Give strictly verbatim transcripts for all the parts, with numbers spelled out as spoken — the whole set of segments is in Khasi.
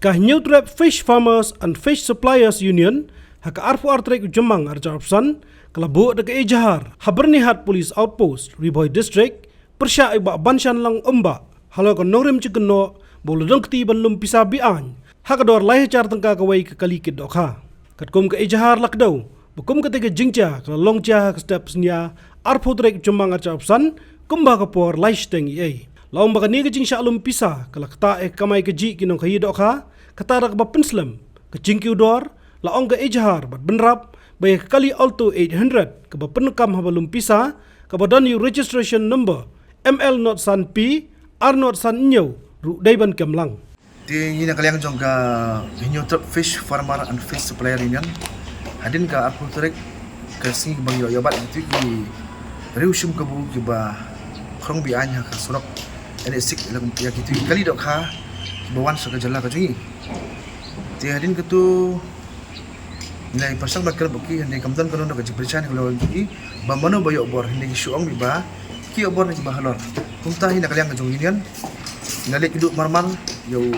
Ka Hynñiewtrep Fish Farmers and Fish Suppliers Union, ha ka arphew ar tarik u Jymmang arhajar arphew san, ka la buh da ka ejahar ha Byrnihat Police Outpost, Ri Bhoi District, pyrshah ïa u Bah Banshanlang Umbah, halor ka nongrim jingkynnoh ba u la don kti ban lum pisa be-aiñ ha ka dor lai hajar tyngka kawei ka kali kit dohkha. Katkum ka ejahar la kdew ba kum katei ka jingjia ka la long jia ha ka step synñia, arphew tarik u Jymmang arhajar arphew san, kumba ka por lai shiteng eiei. La ong ba kane ka jingshah lum pisa ka la ktah ïa ka kamai kajih ki nongkhaïi dohkha, kata da kaba pynslem ka jingkiew dor. La ong ka ejahar bad bynrap ba ïa ka kali Alto eight hundred kaba pyndonkam haba lum pisa, kaba don ïa u registration number M L not san P, ar not san hynñiew, ruh dei ban kem lang. Te ngi na ka liang jong ka Hynñiewtrep Fish Farmer and Fish Supplier Union, hadien ka arphew tarik ka sngi ba ngi la ïoh bat ïa kito ki riew shim kabu kiba khrong be-aiñ ha ka surok N H six, ïa kito ki kali dohkha kiba wan sha ka jylla ka jong ngi. Te hadien kato ngi la ïa pyrshang ban kren bad ki, hynrei kam don kano kano ka jingpyrshang, ngi la wan ki ba mano ba ïoh bor, hynrei ki shu ong ba ki ïoh bor na kiba halor. Kumta hi na ka liang ka jong union ngi la leit kynduh marmar ïa u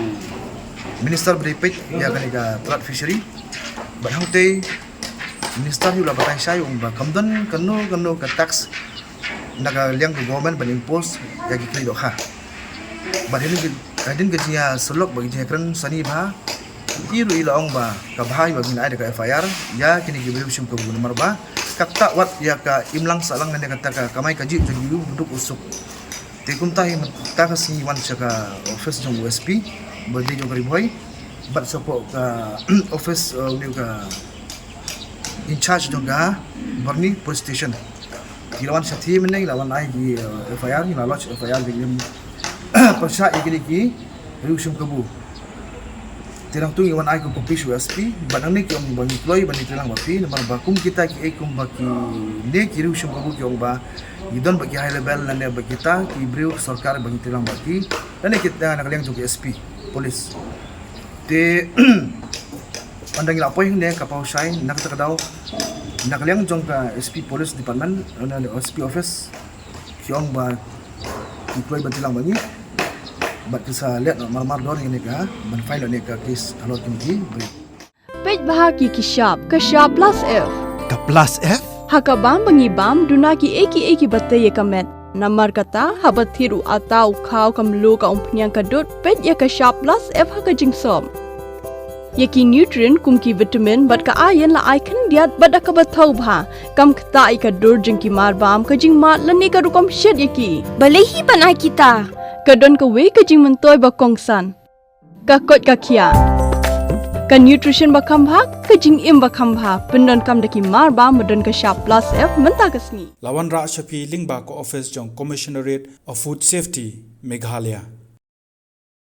minister ba dei peit ïa kane ka trout fishery. Bad hangtei minister hi u la batai shai, u ong ba kam don kano kano ka tax na ka liang ka government ban impose ïa ki kali dohkha. Bad hadien ka, hadien ka jingïasyllok bad ka jingïakren sani bha, i ruh i la ong ba ka bha ïa ba ngin ai da ka F I R ïa kine ki briew shim kabu namar ba ka ktah wat ïa ka imlang sahlang lane kata ka kamai kajih jong ki briew ba duk u suk. Te kumta hi mynta ka sngi wan sha ka office jong u S P ba dei jong ka Ri Bhoi, bad shapoh ka office, uh, une ka in charge jong ka Byrni Police Station. Ngi la wan shathie mynne, ngi la wan ai ki, uh, F I R, ngi la lodge F I R, ngi la pyrshah ïa kine ki riew shim kabu. Te nangtu ngi wan ai ka copy sha u S P, bad nangne ki ong ba ngi kloi ban ïatreilang bad phi, namar ba kum kita kiei kum ba kine ki riew shim kabu ki ong ba ngi don bad ki high level lane bad kita ki briew sorkar ba ngi treilang bad ki, lane kita na ka liang jong ki S P police. Te ynda ngi la poi hangne ka paw shai na kata ka daw na ka liang jong ka S P Police Department, na S P office, ki ong ba ki kloi ban treilang bad ngi, bad ki sa leh noh marmar dor ïa kane ka, ban file noh ïa kane ka case halor kine ki briew. Peit bha ki, ki shap, ka shap plus F. Ka plus F? Ha ka bam ba ngi bam, duna kiei kiei kiba tei ïa ka met. Namar kata, haba thied u ata, u khaw, ka mluh, ka umphniang, ka dud, peit ïa ka shap plus F ha ka jingsop. Ïa ki nutrient kum ki vitamin bad ka iron la ai khyndiat bad da kaba thaw bha. Kam ktah ïa ka dur jong ki mar bam, ka jingmad lane ka rukom shet ïa ki. Balei hi ban ai kita? Ka don kawei ka jingmyntoi ba kongsan. Ka koit ka khiah. Ka nutrition ba kham bha, ka jingim ba kham bha. Pyndonkam da ki mar bam ba don ka shap plus F mynta ka sngi. La wanrah sha phi lyngba ka office jong Commissionerate of Food Safety, Meghalaya.